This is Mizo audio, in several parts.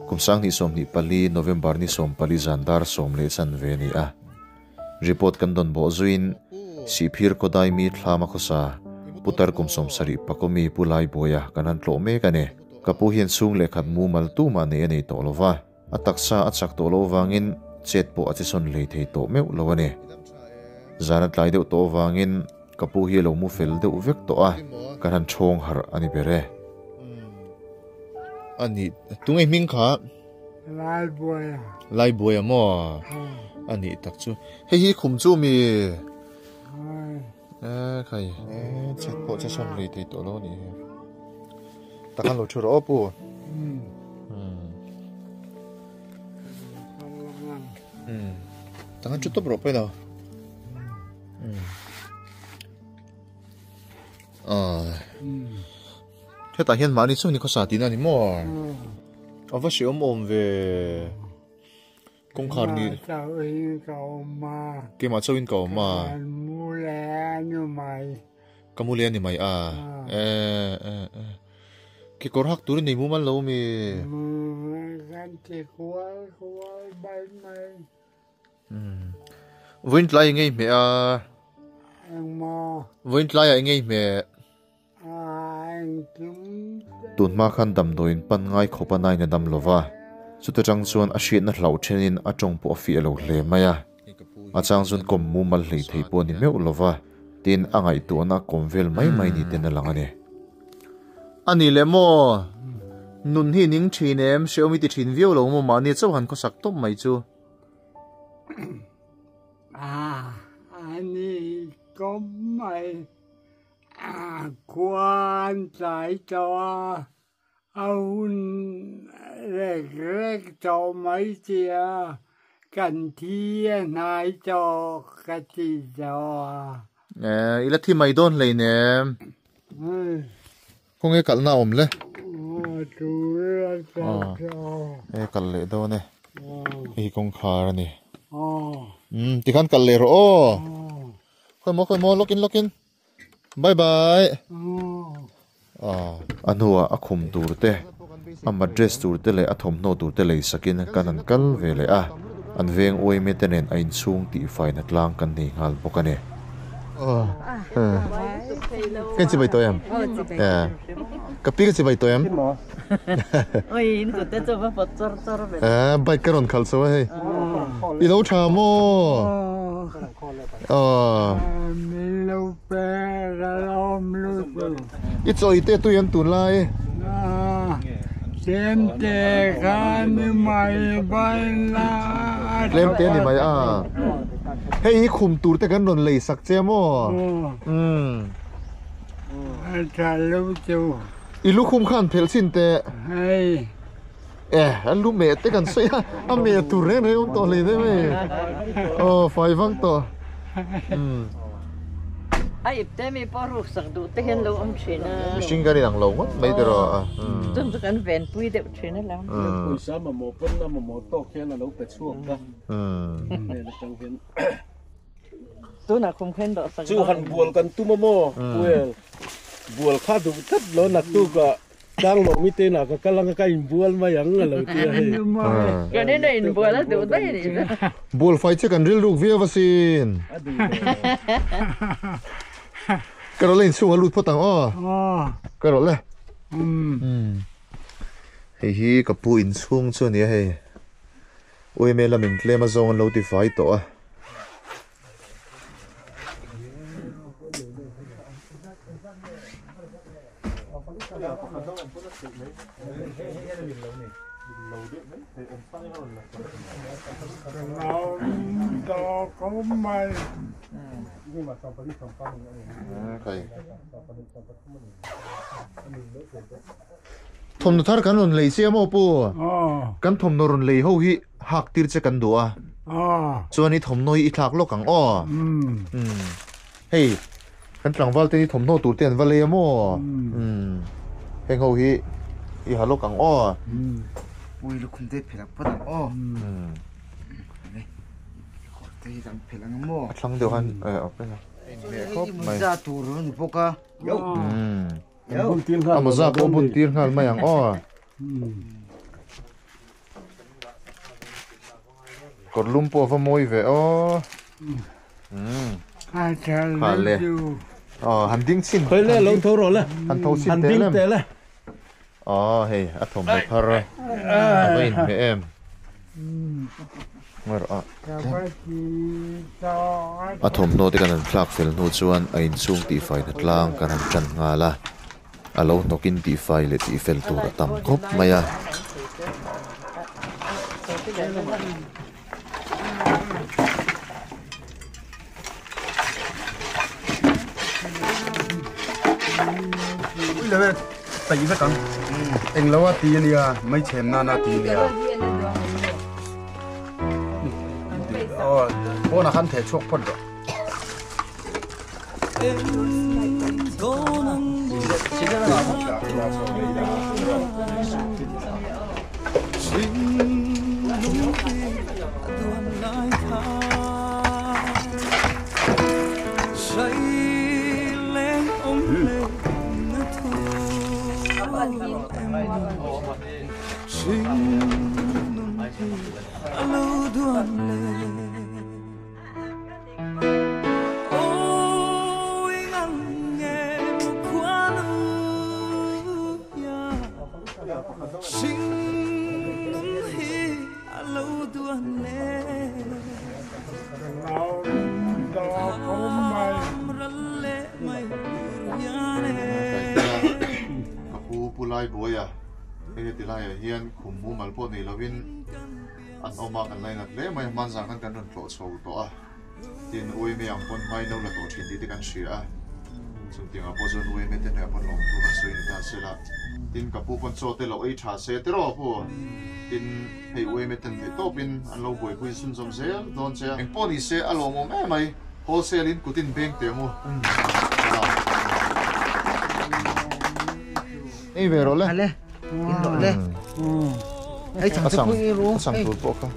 Kum 2024 November ni 14 zan dar 10:15 a ni a. Report kan dawn bawh zuiin Sihphir Kawdai mi Thlama khawsa Putar kum 70 Pakomi Pu Laibuaia kan han tlawh mek a ni. Ka pu hian chhung leh khat mumal tumah nei a nei tawh lo va, a taksa a chak tawh loh vangin chet pawh a che sawn hlei thei tawh meuh lo a ni. Zan a tlai deuh tawh vangin ka pu hi a lo mu fel deuh vek tawh a, kan han ṭhawng harh a ni ber e. A ni, tunge hming kha? Laibuaia. Laibuaia maw? A nih tak chu. Hei hi khum chu mi? E khai, e chet pawh che sawn hlei thei tawh lo a nih hi. Takhan lo thu rawh aw pu. Takhan thu tawp rawh pawi lo. Hetah hian mahni chauh ni khawsa tihna a ni maw? A va hre awm awm ve. Kawngkhar ni. Keimah chauhin ka awm a. Ka mu leh a ni mai a. E e e. Kekawr hak tur i nei mumal lo mi? Vawiin tlai i ngei hmeh a. Vawiin tlaiah i ngei hmeh. Tun hma khan damdawiin pan ngai khawp a nain a dam lo va, chuta tang chuan a hriatna hlauh thenin a tawng pawh a fiah lo hle mai a. A chang chuan kawm mumal hlei thei pawh a ni meuh lo va, tin a ngaihtuahna a kawm vel mai mai ni ten a lang a ni. A ni le maw? Nun hi ning thin em? Hrehawm i ti thin viau lo maw? Mahni chauh han khawsak tawp mai chu. A, a ni kawm mai. Khua an tlai tawh a, a hun rek rek tawh mai tia kan thi a hnai tawh ka ti tawh a. Eh, i la thi mai dawn hleinem. Khawnge kalhna a awm le? Eh, kal leh dawn e. Hei kawngkhar a ni. Umm, tikhan kal leh rawh aw. Khawi maw, khawi maw, lock in, lock in. Bye bye. A hnuah a khum tur te, a mattress tur te leh a thawmhnaw tur te lei sakin kan han kal ve leh a, an veng uaime te nen a inchhung tihfaina tlang kan nei nghal bawk a ni. Ka inchibai tawh em? Ka pi ka chibai tawh em? Bike ka rawn khalh chho a hei. I lo tha maw? I chaw i te tui an tun lai. Tlem te ni mai a. Hei i khum tur te kan rawn lei sak che maw? I lukhum khan phelh chhin teh. Eh, a lu meh te kan sawi a, a meh tur reng reng awm tawh hlei deuh hei. Aw, fai vang tawh. Umm. A ip te mi pawh ruk sak duh te hian lo awm thin a. Mihring kan inang lo ngawt mai tiraw a. Chun chu kan ven pui deuh thin a lo. Pawisa mamawh pawn a mamawh tawk hian a lo pe chhuak a. Hnen atang hian. Tunah kum khen dawh sak Chu han bual kan tum a maw? Well, bual kha duh tlat lo naktukah Tlang lo mi te nah ka kal anga ka inbual mai ang a lo ti a hei. Kan ina inbual a duh daih a nih chu. Bual fai che kan rilruk viau asin. A duh lo. Ka rawh le inchhung a lut phawt ang aw. Ka rawh le. Hei hi ka pu inchhung chu a ni a hei. Uime lamin tlem a zawng an lo ti fai tawh a. Thawmhnaw thar kan rawn lei chiah maw pu? Kan thawmhnaw rawn lei ho hi hak tir che kan duh a. Chuan i thawmhnaw hi i thlak lawk ang aw. Hei kan tlangval te hi thawmhnaw tur te an va lei a maw? Heng ho hi i ha lawk ang aw. Pui lukhum te phelh ang phawt ang aw. Kawr te hi kan phelh ang maw? A thlang deuh han a phelh a. Hei i mawza tur a ni bawk a. A mawza pawh bun tir nghal mai ang aw. Kawrlum pawh a va mawi ve aw. Kha le. Aw han ding chhin. Khawi le lo tho rawh le. Han tho chhin teh lem. Han ding teh le. Aw hei a thawmhnaw thar a va inhmeh em. Ngaih rawh a. A thawmhnaw te kan han thlak fel hnu chuan a inchhung tihfai hna tlang kan han tan nghal a. A lo hnawkin tihfai leh tihfel tur a tam khawp mai a. Ui le peih vek ang. Englo a ti ania, mai chhem nana ti ania. Aw, pawnah khan theh chhuak phawt rawh. Ka pu Pu Laibuaia hei heti laiah hian khum mumal pawh nei lovin an awm a, kan lainat hle mai a, hmanzah khan kan rawn tlawh chho tawh a. Tin, Uime ang pawn hmai no la tawh thin tih te kan hria a, chungtiangah pawh chuan Uime te hnuaiah pawn lawmthu kan sawi ni ta se la. Tin, ka pu pawn chaw te lo ei tha se tiraw pu? Tin, hei Uime ten theih tawpin an lo buaipui chhunzawm zel dawn che a. Engpawh ni se a lawmawm em mai, wholesale in kutin beng teh ang u. Ei ve rawh le. Ale, in rawh le. Ei chang chu pui ru. A chang tur pawh kha.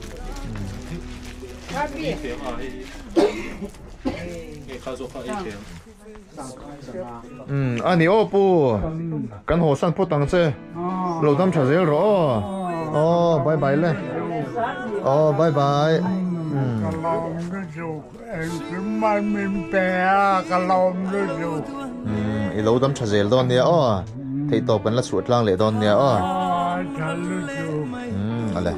Ani aw pu, kan haw san phawt ang che. Lo dam tha zel rawh aw. Aw bye bye le. Aw bye bye. Ka lawm lutuk engkim mai min pe a ka lawm lutuk. I lo dam tha zel dawn nia aw. Theihtawp kan la chhuah tlang leh dawn nia aw. Aw tha lutuk. Ale.